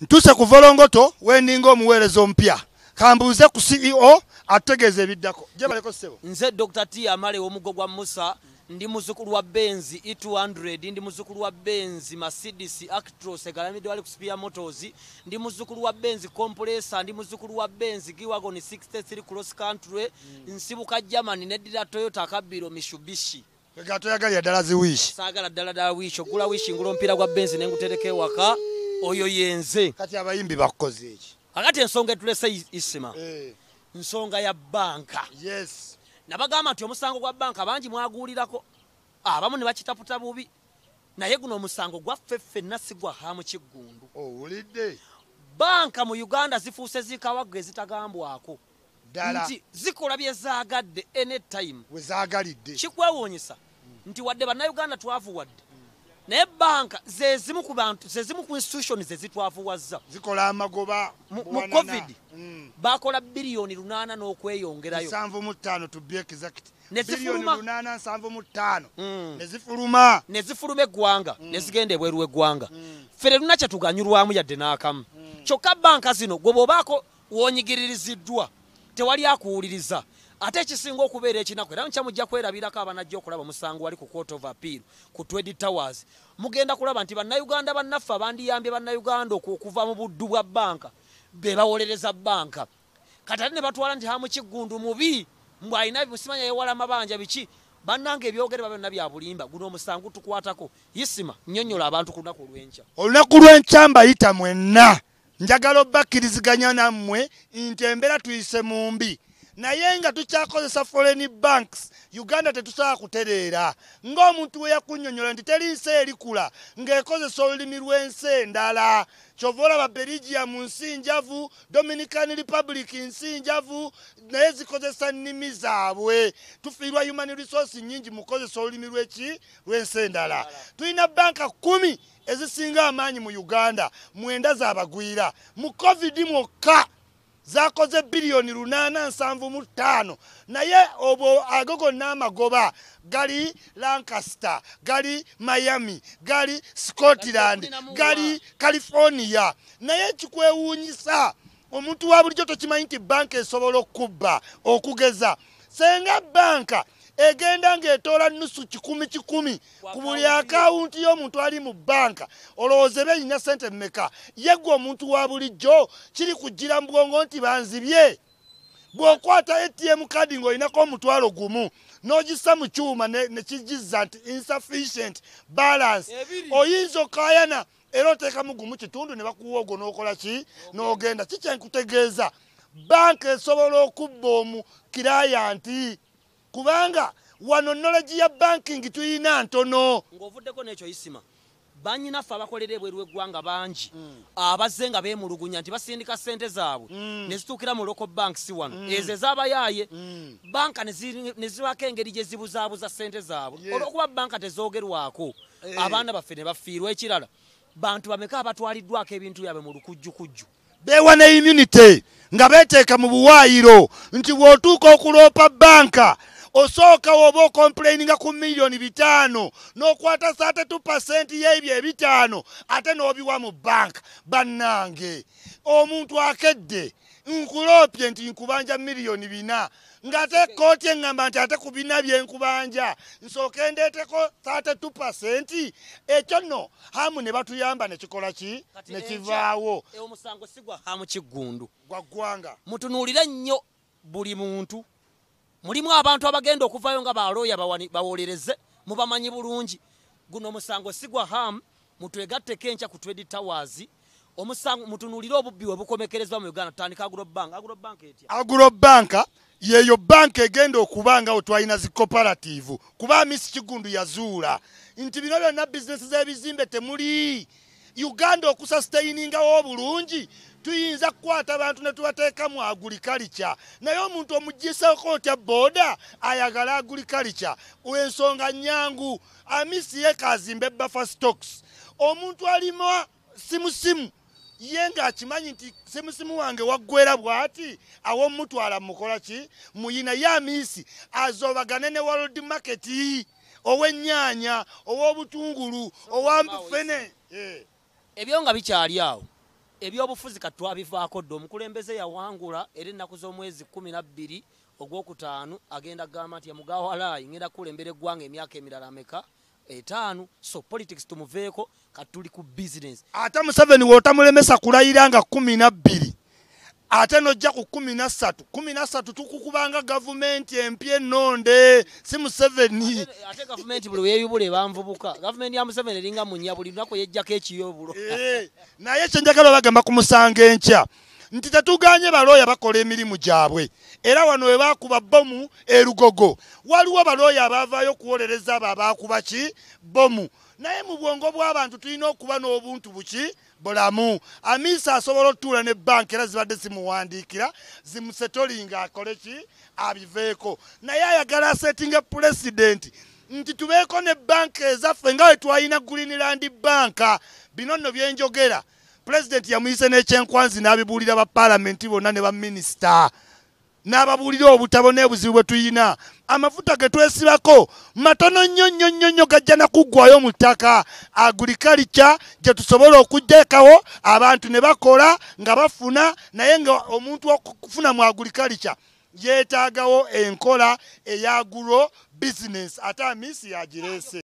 Ntuuse ku Volongoto wendinga omuweereza omupya, kambuuze ku CEO atutegeeza ebiddako. Gyebaleko ssebo. Nze Dr T Amale w'omuggo gwa Musa, ndi muzukulu wa Benz E200, ndi muzukulu wa Benz Mercedes Actros egalamidde wali ku Spear Motors, ndi muzukulu wa Benz Compressor, ndi muzukulu wa Benz G-Wagon 63 Cross Country, nsibuka Germany neddira Toyota akabbiro Mitsubishi. Ega toyagalira ddala zi Wish. Saagala ddala ddala Wish, ogula Wish ngula omupiira gwa Benz ne ngutereka ewaka, oyo yenze. Kati abayimbi bakukoze eki? Akati ensonga etulese Isima. Nsonga ya banka. Yes. Nabagamba nti omusango gwa banka bangi mwaguwulirako, abamu ne bakitaputa bubi, naye guno omusango gwaffe ffenna si gwa Hamu Kiggundu. Owulidde? Banka mu Uganda zifuuse zikawagga ezitagambwako. Ddala. Nti zikola bye zaagadde anytime. We zaagalidde. Kikwewuunyisa nti wadde Bannayuganda twavuwadde, naye banka ze zimu ku bantu, ze zimu ku institutions ezitwavuwazza. Zikola amagoba Mu buwanana. COVID, bakola biliyoni 8 n'okweyongerayo. 75 to be exact. Ne Biliyoni zifuluma. 875. Ne zifuluma. Ne zifuluma eggwanga, ne zigenda ebweru w'eggwanga. Ffe tetulina kye tuganyulwamu yadde n'akamu. Kyokka banka zino gwe bw'obaako w'onyigiririziddwa, tewali akuwuliriza. Ate ekisinga okubeera ekinaku, era nkya mujja kwerabirako abanajja okulaba omusango wali ku Court of Appeal ku Twed Towers. Mugenda kulaba nti Bannayuganda bannaffe abandiyambye Bannayuganda okuva mu buddu bwa banka be bawolereza banka. Kati ate ne batwala nti Hamu Kiggundu mubi, mbu alina bimusimanya yeewala amabanja biki. Bannange ebyogerebwa byonna bya bulimba. Guno omusango tukwatako. Isima, nnyonnyola abantu ku lunaku olw'enkya. Olunaku lw'enkya mbayita mwenna. Njagala obbakkiriziganya nammwe nti embeera tuyise mu mbi. Naye nga tukyakozesa foreign banks, Uganda tetusobola kutereera. Ng'omuntu we yakunnyonnyola nti teri nsi erikula ng'ekozesa olulimi lw'ensi endala. Ky'ova olaba Belgium nsi njavu, Dominican Republic nsi njavu, naye zikozesa nnimi zaabwe. Tufiirwa human resource nnyingi mu kukozesa olulimi lw'eki? Lw'ensi endala. Tulina banka 10 ezisinga amaanyi mu Uganda, 9 z'abagwira. Mu COVID mwokka zakoze biliyoni 875, naye obwo ago gonna amagoba gali Lancaster, gali Miami, gali Scotland, gali California. Naye ekikwewuunyisa, omuntu wa bulijjo tokimanyi nti banka esobola okukubba. Okugeza senga banka egenda ng'etoola nusu kikumi kikumi ku buli akawunti y'omuntu ali mu banka, olowooza eba erina ssente mmeka? Ye ggwe omuntu wa bulijjo kiri kujjira mu bwongo nti banzibye. Bw'okwata ATM card ng'olinako omutwalo gumu n'ogissa mu kyuma ne kigizza nti insufficient balance, Ebiri. oyinza okaayana era oteekamu gumu kitundu ne bakuwa ogwo n'okola ki? N'ogenda. Ki kye nkutegeeza? Banka esobola okubba omu kirayanti, kubanga wano knowledge ya banking tuyina ntono. Ng'ovuddeko n'ekyo Isima, bannyinaffe abakolera ebweru w'eggwanga bangi abazze nga beemulugunya nti basindika ssente zaabwe ne zituukira mu local banks wano, ezo ez'abayaaye, banka ne zibaako engeri gye zibuzaabuza ssente zaabwe. Olw'okuba banka tezoogerwako, abaana baffe ne bafiirwa. Ekirala, bantu bameka abatwaliddwako ebintu byabwe mu lukujjukujju? Beewa ne immunity nga beeteeka mu buwaayiro nti bw'otuuka okuloopa banka osooka oba okomplaininga ku miliyoni 5 n'okwata 32% y'ebyo ebitaano ate n'obiwa mu banka. Bannange, omuntu akedde nkuloopye nti nkubanja miliyoni 4, ng'ate kkooti eŋŋamba nti ate ku bina bye nkubanja nsooke ndeeteko 32%. Ekyo nno Hamu ne batuyamba ne kikola ki? Kati Ne enkya, kivaawo. Omusango si gwa Hamu Kiggundu. Gwa ggwanga. Mutunuulire nnyo buli muntu. Mulimu abantu abagenda okuvaayo nga balooya bawolereze, mubamanyi bulungi. Guno omusango si gwa Hamu, mutwegatteko enkya ku Twed Towers. Omusango mutunuulire obubbi we bukomekerezebwa mu Uganda. Tutandika Agro Bank. Agro Bank etya? Agro Bank yeeyo banka egenda okuba nga twalina zi cooperative, kuba Hamisi Kiggundu yazuula nti bino byonna bizinesi z'ebizimbe temuli. Uganda okusustainingawo obulungi tuyinza kukwata abantu ne tubateeka mu agriculture, naye omuntu omuggyisaako otya booda ayagala agriculture? Ensonga nnyangu, Hamisi ye kazimbe buffer stocks. Omuntu alima simusimu ye ng'akimanyi nti simusimu wange waggwera bw'ati, awo mmutwala mukola ki? Muyina. Ye Hamisi azobagane ne world market, ow'ennyaanya, ow'obutungulu, owa fene. Ebyo nga bikyali awo, Ebyobufuzi katwabivaako dde. Omukulembeze yawangula era ennaku z'omwezi 12 ogwokutaano agenda kugamba nti yamugawalaayi ngenda kukulembera eggwanga emyaka emirala ameka 5. So politics tumuveeko, katuli ku business. Ate Museveni w'otamulemesa kulayira nga 12 ate nojja ku 13 13 tukukubanga gavumenti empya ennonde, si Museveni. Ate gavumenti buli weeyubula ebanvubuka. Gavumenti ya Museveni eringa munya, buli lunaku yejjako ekiyoobulo. Naye kye njagala bagamba ku musango enkya nti tetuganye balooya bakola emirimu gyabwe, era wano we baakuba bbomu e Lugogo waliwo balooya abaavaayo okuwolereza abo abaakuba ki bbomu. Naye mu bwongo bw'abantu tulina okuba n'obuntu buki bulamu. Amiisa asobola otuula ne banka era zibadde zimuwandiikira zimusetolinga akole ki abiveeko, naye ayagala asetinga pulezidenti nti tubeeko ne banka ezaffe nga we twalina Greenland Bank. Bino nno byenjogera pulezidenti yamuyise n'ekyenkwanzi n'abibuulira ba paalamenti bonna ne baminisita, n'ababuulira obutabo n'obuzibu bwe tuyina. Amafuta ge twesibako matono nnyo nnyo nnyo nnyo, gajja na kuggwayo mu ttaka. Agriculture gye tusobola okuggyekawo abantu ne bakola nga bafuna, naye nga omuntu okufuna mu agriculture yeetaagawo enkola eya agro business, ate Amiisi yagireese.